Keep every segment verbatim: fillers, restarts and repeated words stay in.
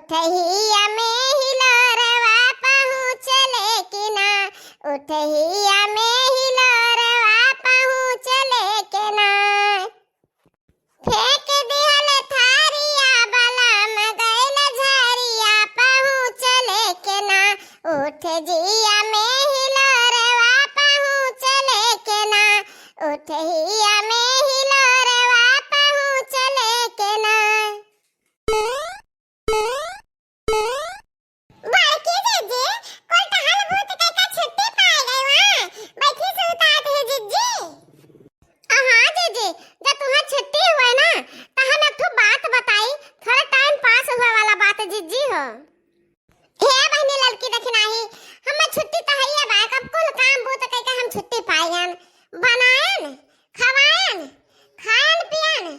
उठहिया में हिलोरवा पहुँचले के ना, उठहिया में हिलोरवा पहुँचले के ना। फेंक दिहल थारिया बलम गइल झरिया पहुँचले के ना, उठहिया में हिलोरवा पहुँचले के ना, उठहिया में हिलोरवा पहुँचले के ना। बड़की जीजी, कुल टहल बूत के का छुट्टी पाए गए हुआ? बैठी सुहतात है जीजी। आ हाँ जीजी, जब तुम्हें छुट्टी हुए ना, तो हम एक ठो बात बताई, थोड़ा टाइम पास हुए वाला बात जीजी हो। हे बहिनी ललकी दखिनाही, हमें छुट्टी तो है ये बा, अब कुल काम बूत कइके हम छुट्टी पाएन, बनाएन, खवाएन, खाएन पिएन,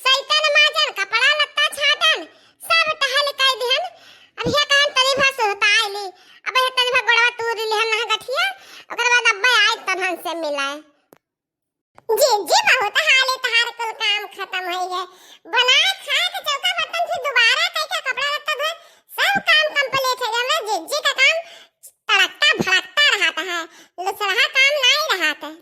सैतन माजन, कपड़ा लत्ता छाटन, सब टहल कइ दिहन। अब ये कहन तनी भर सुहताइली, अब ये तनी भर गोड़वा तूर लिहन ना गठिया, ओकर बाद अब्बे आए तनहन से मिलाए। जीजी बहुत हाली तहार कुल काम खतम होइ गए। बनाए खाए के चौका बर्तन फिर दोबारा कइके कपड़ा लत्ता धोए, सब काम complete होइ गए। जीजी का काम तड़कता भड़कता रहत है, लुसड़हा काम नाई रहत है।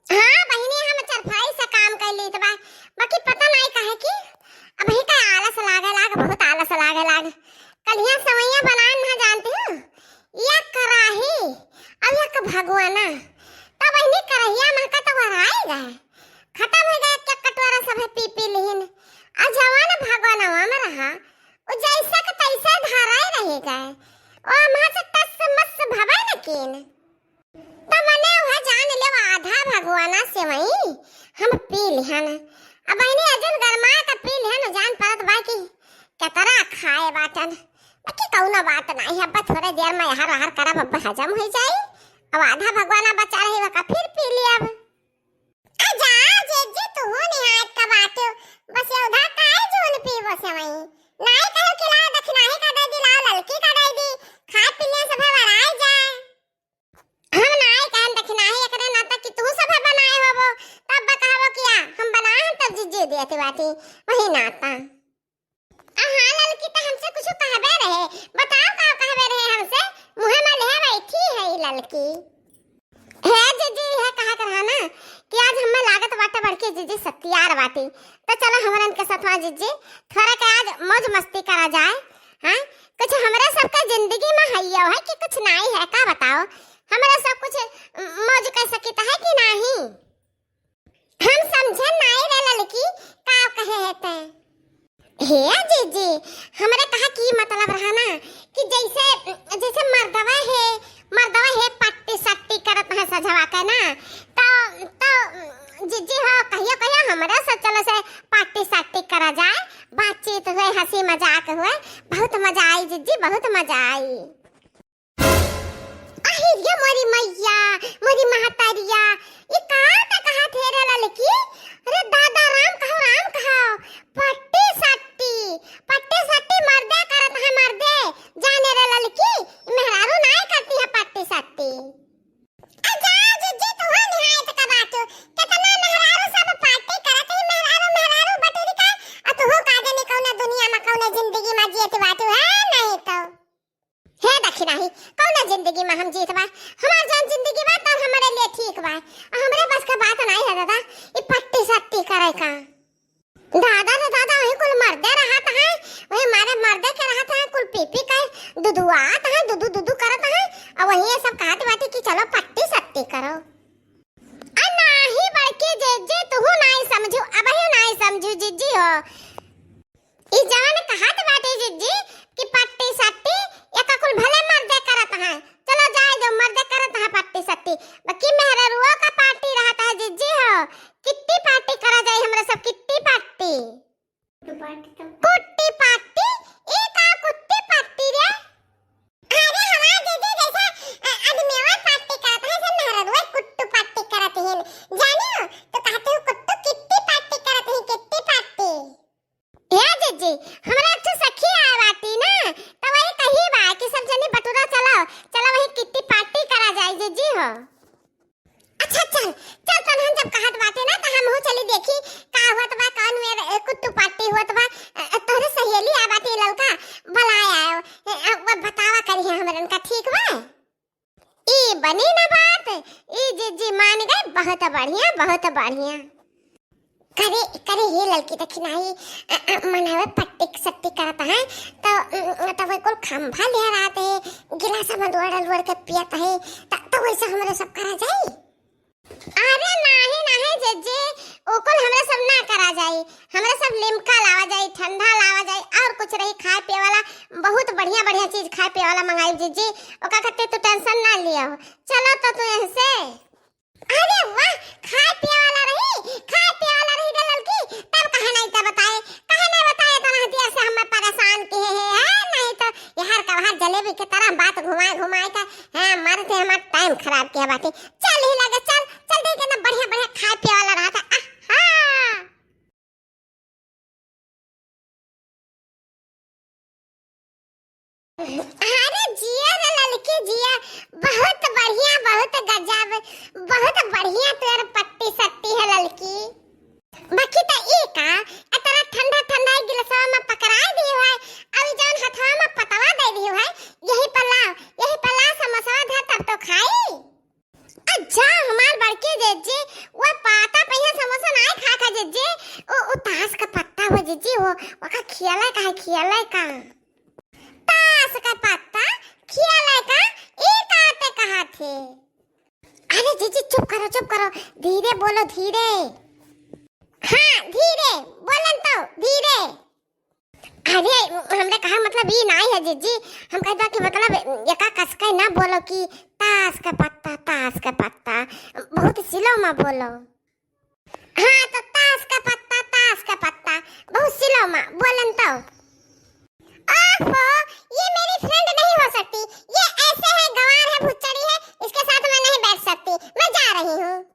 हाँ बहिनी, हम चरफाई से काम कइ लीत बा, बाकी पता नाई काहे कि अबहीं का आलस लागे लाग, बहुत आलस लागे लाग। कलिया सवैया बनाए ना जानती हूँ, या कराही, अब या भगवाना, तब बहिनी करहिया महका तो वराई गए, खतम होइ गए, एक कटोरा सब है पी पी लिहिन। आ जवान भगवानवा में रहा, वो जैसा के तैसा धराए रह गए, वो हमार से टस मस भवे न कीन। त मने वह जान लेव आधा भगवाना सेवई हम पी लिहन। अब बहिनी अजन गरमाए त पी लिहन, जान परत बा कि केतरा खाए बाटन। बाकी कौनो बात नाही, अब थोड़े देर में यहर वहर करब, अब हजम होइ जाई। अब आधा भगवाना बचा रही, वका फिर पी लियब। आ जा जीजी, तू निहायत का बाटू, बस ये उधार काहे जून पीबो सेवई? नाई कहो कि लाओ दखिनाही का दे दी, लाओ ललकी का दे दी, खाए पीने सभे वराए जाए। हम नाई कहन दखिनाही एकरे नाता कि तू सभे बनाए होबो, तब बा कहबो कि आ, हम बनाए हम तब जीजी देती बाटी, वही नाता। आ हाँ ललकी, त हमसे कुछ कहबे रहे, बताओ का कहबे रहे हमसे, मुँहे में लेहे बैठी है ई ललकी। हे जीजी, हे कहा कर है ना कि आज हमें लागत बाटे बड़की जीजी सत्यार बाटी, तो चलो हमरन के साथ जीजी थोड़ा के आज मौज मस्ती करा जाए। हाँ, कुछ हमरे सबके जिंदगी में हइयो है कि कुछ नाई है, का बताओ? हमरे सब कुछ मौज कर सकित है कि नाही? हम समझे नाई रे ललकी, का कहे है तै? हे जीजी, हमरे कहा की मतलब रहा ना कि जैसे, जैसे मर्दवा है, मर्दवा है पट्टी सट्टी करत है सजवा के ना, तो, तो जीजी हो कहियो कहियो हमरे से चलो से पट्टी सट्टी करा जाए, बातचीत हुए, हंसी मजाक हुए, बहुत मजा आई जीजी, बहुत मजा आई। अहि रे मोरी मैया, मोरी महतरिया, ई का त कहा थे रे ललकी? अरे दादा राम कहो, राम कहो, पट्टी सट्टी, पट्टी सट्टी मर्दे करत है मर्दे, जाने रे ललकी, ई मेहरारू नाई करती है पट्टी सट्टी। आ जा जीजी, तू हो निहायत का बाटू, कितना मेहरारू सब पट्टी करत है, मेहरारू, मेहरारू बटुरी का, आ तू हो का जाने कौना दुनिया में, कौना जिंदगी में जियत बाटू है, नहीं तो। हे दखिनाही, कौना जिंदगी में हम जीत बा? हमार जौन जिंदगी बा, तौन हमरे लिए ठीक बा। आ हमरे बस के बात नाई है दादा, ई पट्टी सट्टी करे का। दादा रे दादा, वही कुल मर्दे रहत है, वही मारे मर्दे के रहत है, कुल पी पी के दुदुआत है, दुदु दुदु करत है, और वही ये सब कहत बाटी कि चलो पट्टी सट्टी करो। आ नाही बड़की जीजी, तुहू नाही समझू, अबहियो नाही समझू जीजी हो। ई जवन कहत बाटे जीजी कि पट्टी सट्टी, एका कुल भले मर्दे करत हैं, चलो जाए दो, मर्दे करत हैं पट्टी सट्टी, बाकी मेहररुओ का पार्टी रहत है जीजी हो, किट्टी पार्टी करा जाए हमरा सब, किट्टी पार्टी। कुट्टी पार्टी? ई का कुट्टी पार्टी रे? ललका, बुलाए आयो। ए, अ, वो बतावा करिहे हमरन का, ठीक बा? ई बनी ना बात, ई जिज्जी मान गए, बहुत बढ़िया, बहुत बढ़िया। करे, करे हे ललकी दखिनाही, अ, अ, मनवे पट्टी सट्टी करत है, तो, अ, अ, तो वो कुल खंभा ले रहत है, गिलास में लोड़ लोड़ के पियत है, त, तो वैसे हमरे सब करा जाई? अरे नाहीं, नाहीं जिज्जी, ओ कुल हमरे सब ना करा जाई, हमरे सब लिमका लावा जाई, ठंडा लावा जाई, और कुछ रही खाए पिए वाला, बहुत बढ़िया बढ़िया चीज खाए पिए वाला मंगाई जिज्जी, ओका खातिर तू tension ना लियो। चलो तो तू यहाँ से। अरे वाह, खाए पिए वाला रही, खाए पिए वाला रही रे ललकी, तब कहे नहीं तो बताए, कहे नहीं बताए, इतना देर से हमें परेशान किहे है, हैं? नहीं तो यार कबार जलेबी के तरह बात घुमाए घुमाए के, हैं, मरते हमार time खराब किया बाटे। चल ही लगे, चल, चल, देख कितना बढ़िया बढ़िया खाए पिए वाला रहा था। आहा। अरे जिया रे ललकी जिया, बहुत बढ़िया, बहुत गजब, बहुत बढ़िया तोर पट्टी सट्टी है ललकी। बाकी त ई का, इतना ठंडा ठंडा ई गिलसवा में पकड़ाए दियो है, अभी जौन हथवा में पतवा दे दियो है, यही पर ला, यही पर ला समोसवा धर तब तो खाई। अच्छा, हमार बड़की जिज्जी, वो पाता पहिया समोसा नाई खा खा जिज्जी, ओ, ओ ताश का पत्ता हो जिज्जी, वो, ओका खियाले का है, खियाले का। ताश का पत्ता, खियाले का, ई काते कहा थे? अरे जिज्जी, चुप करो, चुप करो, धीरे बोलो, धीरे। हाँ, धीरे, बोलन तो, धीरे। अरे, हमरे कहा मतलब ई नाई है जिज्जी, हम कहत बा कि मतलब एका कसके ना बोलो कि ताश का पत्ता, ताश का पत्ता, बहुत slow में बोलो। हाँ, तो ताश का पत्ता, ताश का पत्ता, बहुत slow में बोलन तो। ओफो, ये मेरी friend नहीं हो सकती, ये ऐसे है, गंवार है, भुच्चड़ी है, इसके साथ मैं नहीं बैठ सकती, मैं जा रही हूँ।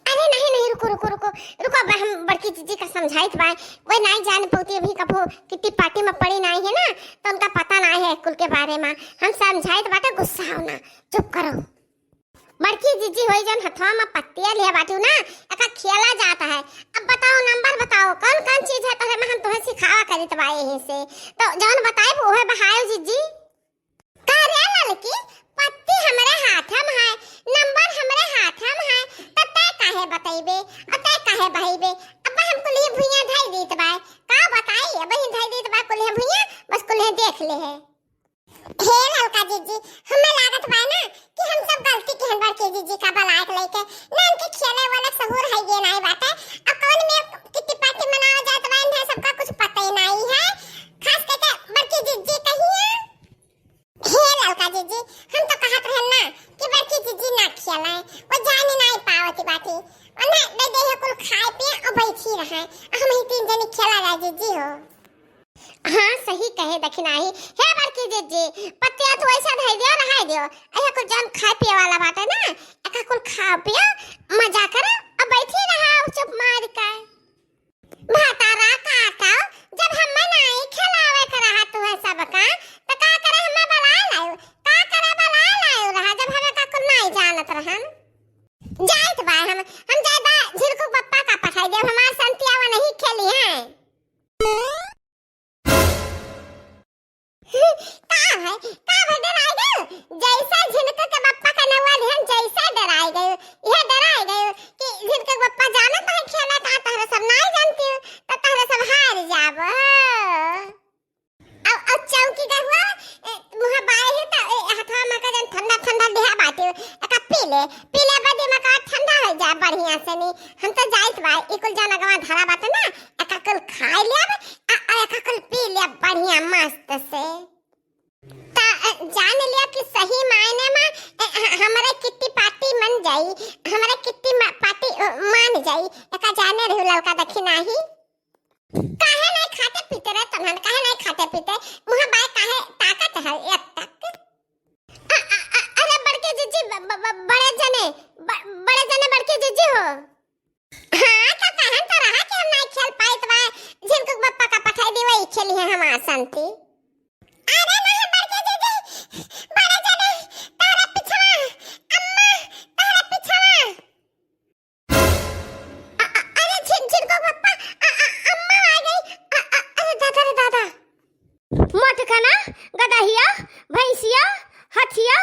अरे नहीं, नहीं, रुको, रुको, रुको, रुको, अब हम बड़की जिज्जी का समझाइत बाय। वो नाई जान पौती, अभी कभो किट्टी पार्टी में पड़ी नाई है ना, तो उनका पता नाई है कुल के बारे में। हम समझाइत बाटे, गुस्सा हो ना, चुप करो। बड़की जिज्जी होई जौन हथवा में पत्तिया लिया बाटू ना, एका खेला जाता है। अब बताओ, number बताओ, कौन कौन चीज है तोहरे में हम तोहे सिखावा करित बा यही से। तो जौन बताइब उहे बहायो जिज्जी। का रे ललकी, पत्ती हमरे हाथे में है, number हमरे हाथे में है, त तै काहे बतइबे, अउर तै काहे बहइबे? अब हम कुल्ही भुइयां धइ दीत बाय, का बताई, अब ही धइ दीत बाय कुल्ही भुइयां, बस कुल्ही देख ले है। हे ललका जिज्जी, हमें लागत बाय ना कि हम सब गलती किहन बड़की जिज्जी का बलायक लइके, ना इनके खेले वाला सहूर है ये नाई बाटे, अउर कौन में किट्टी पार्टी मनावा जात बा, इन्हें सबका कुछ पता ही नाई है, खास करके बड़की जिज्जी कहिया। हे ललका जिज्जी, हम तो कहत रहन ना कि बड़की जिज्जी ना खियालाए, वो जानी नाई पावत बाटी। उन्हें दे दे है कुल खाए पिए और बैठी रहे, और हम ही तीन जनी खेला जाए जिज्जी हो। हाँ, सही कहे दखिनाही। हे बड़की जिज्जी, पत्तिया तू ऐसा धर दियो, रहाई दियो, ऐसा कुल जौन खाए पिए वाला बाटे ना, एका कुल खाओ पियो, मजा करो और बैठी रहा चुप मार के। भतारा काटो, जब हमें नाई खिलावे के रहा तुहे सबका, त का करे हमें बलाए लायो? का करे बलाए लायो रहा, जब हमें का कुल नाई जानत रहन? जाइत बा हम, हम जाइत बा झिनकू पप्पा का पठाई देब, हमार संतिया वो नहीं खेली है। का है? का भर डराई गयो? जैसे झिनकू के बप्पा का नौवा लिहन, जैसे डराई गयो, यह डराई गयो कि झिनकू के बप्पा जानत है खेला का, तहरे सब नाई जानती हो, तो तहरे सब हार जाबो। अब, अब चौकी का हुआ, ए, मुँह बाए है तो, ए, हथवा में का जन ठंडा ठंडा लिहा बाटे, एका पी ले, पी ले बदी में का ठंडा हो जाए बढ़िया से नी। हम तो जाइत बा, ई कुल जन अगवा धरा बाटे ना, एका कुल खाई लेब, आ, आ, एका कुल पी लेब बढ़िया मस्त से। त, अ, जान लिया कि सही मायने में, अ, ह-, हमरे किट्टी पार्टी मन जाई, हमरे किट्टी मा-, पार्टी, अ, मान जाई। एका जाने रहू ललका दखिनाही। काहे नहीं खाते पीते रहे तनहन, काहे नहीं खाते पीते? मुँह बाय काहे ताकत है एक तक? अ, अ, अ, अरे बड़के जिज्जी, ब-, ब-, ब-, बड़े जने, ब-, बड़े जने बड़के जिज्जी हो। हाँ, तो कहन तो रहा कि हम नाई खेल पाइत बा, झिनकू बप्पा का पठाई दी, वही खेली है हमार संती। अरे नहीं, बड़के जीजी, बड़े जने, तोहरे पिछवा, अम्मा, तोहरे पिछवा। अ-, अ-, अरे झिन-, झिनकू बप्पा, अ-, अ-, अम्मा आ गई। अ-, अ-, अरे दादा रे दादा। सिया, हथिया,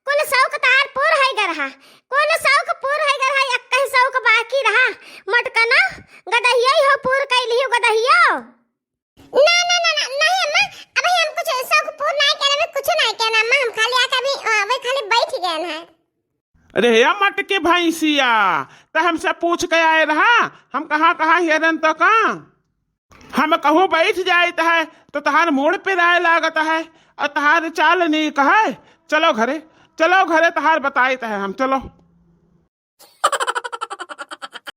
कुल सौक तहार पूर है गरहा, कुल सौक पूर है गरहा, एक्कही सौक बाकी रहा। मटकना, गदहिया ही हो पूर कैली हो गदहिया। ना, ना, ना, ना, नहीं अम्मा, अबही हम कुछ सौक पूर नहीं केना, अबही कुछ नहीं केना अम्मा, हम खाली आके अबही, अ, अबही खाली बैठ गए हैं। अरे हे मटकी भैंसिया, त हमसे पूछ के आए रहा, हम कहाँ कहाँ हेरन तो का? हम कहूँ बैठ जाइत है तो तहार मूड़ पिराए लागत है, और तहार चाल नीक है। चलो घरे, चलो घरे, तहार बताइत है हम, चलो।